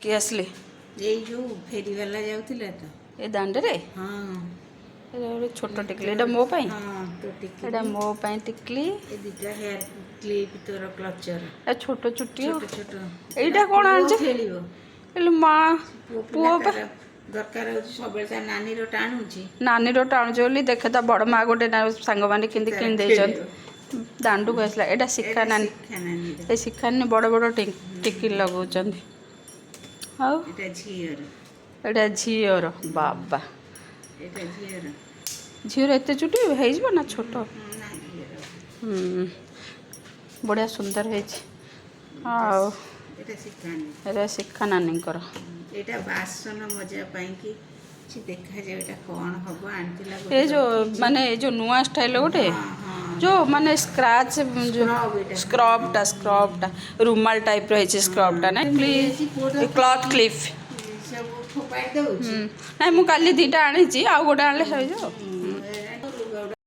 କିଏ ଆସିଲେ? ଏଇ ଯୋଉ ଫେରିବାଲା ଯାଉଥିଲା ତ। ଏ ଦାଣ୍ଡରେ? ହଁ। ଏଇଟା ଗୋଟେ ଛୋଟ ଟିକଲି। ଏଇଟା ମୋ ପାଇଁ? ହଁ, ତୋ ଟିକିଲି। ଏଇଟା ମୋ ପାଇଁ ଟିକଲି। ଏ ଦିଟା ହେୟାର କ୍ଲିପ୍, ତୋର କ୍ଲଚର। ଏ ଛୋଟ ଚୁଟି ଆଉ। ଛୋଟ ଛୋଟ। ଏଇଟା କ'ଣ ପୁଅ ଆଣିଛ? ଖେଳିବ। ହେଲେ ମା, ପୁଅ ପୁଅ ପିଲା, ପା ତାର ଦରକାର ହଉଛି ସବୁବେଳେ, ତା ନାନୀର ଟାଣୁଛି। ନାନୀର ଟାଣୁଛି ବୋଲି ଦେଖେ, ତା ବଡ଼ ମା ଗୋଟେ ନା ସାଙ୍ଗମାନେ କେମିତି ତାର କିଣି ଦେଇଛନ୍ତି। ଦାଣ୍ଡକୁ ଆସିଲା। ଏଇଟା ଶିଖା ଏଇଟା ନାନୀ। ଶିଖା ନାନୀର। ଏ ଶିଖା ନାନୀ ବଡ଼ ବଡ଼ ଟିକିଲି ଲଗାଉଛନ୍ତି ଆଉ। ଏଇଟା ଝିଅର। ଏଇଟା ଝିଅର, ବାବା। ଏଇଟା ଝିଅର। ଝିଅର ଏତେ ଚୁଟି ହେଇଯିବ ନା ଛୋଟ? ନା, ଝିଅର। ବଢ଼ିଆ ସୁନ୍ଦର ହେଇଛି ଆଉ। ଏଇଟା ଶିଖା ନାନୀ। ଏଇଟା ଶିଖା ନାନୀଙ୍କର। ଏଇଟା ବାସନ ମଜା ପାଇଁ କି କିଛି ଦେଖାଯାଉ ଏଇଟା କ'ଣ ହବ, ଆଣିଥିଲା ଏ ଗୋଟେ। ଯେଉଁ ମାନେ ଏ ଯେଉଁ ନୂଆ ଷ୍ଟାଇଲ ଗୋଟେ ହଁ। ଯେଉଁ ମାନେ ସ୍କ୍ରାଚ୍ ଯେଉଁ Scrub ଏଇଟା। ସ୍କ୍ରବ୍ଟା ରୁମାଲ ଟାଇପ୍ର ହେଇଛି ସ୍କ୍ରବ୍ଟା ନା? ପୁଅଟା କ୍ଲଥ୍ କ୍ଲିପ୍। ସବୁ ଫୋପାଡ଼ି ଦଉଛି। ନାଇଁ, ମୁଁ କାଲି ଦୁଇଟା ଆଣିଛି, ଆଉ ଗୋଟେ ଆଣିଲେ ହେଇଯିବ।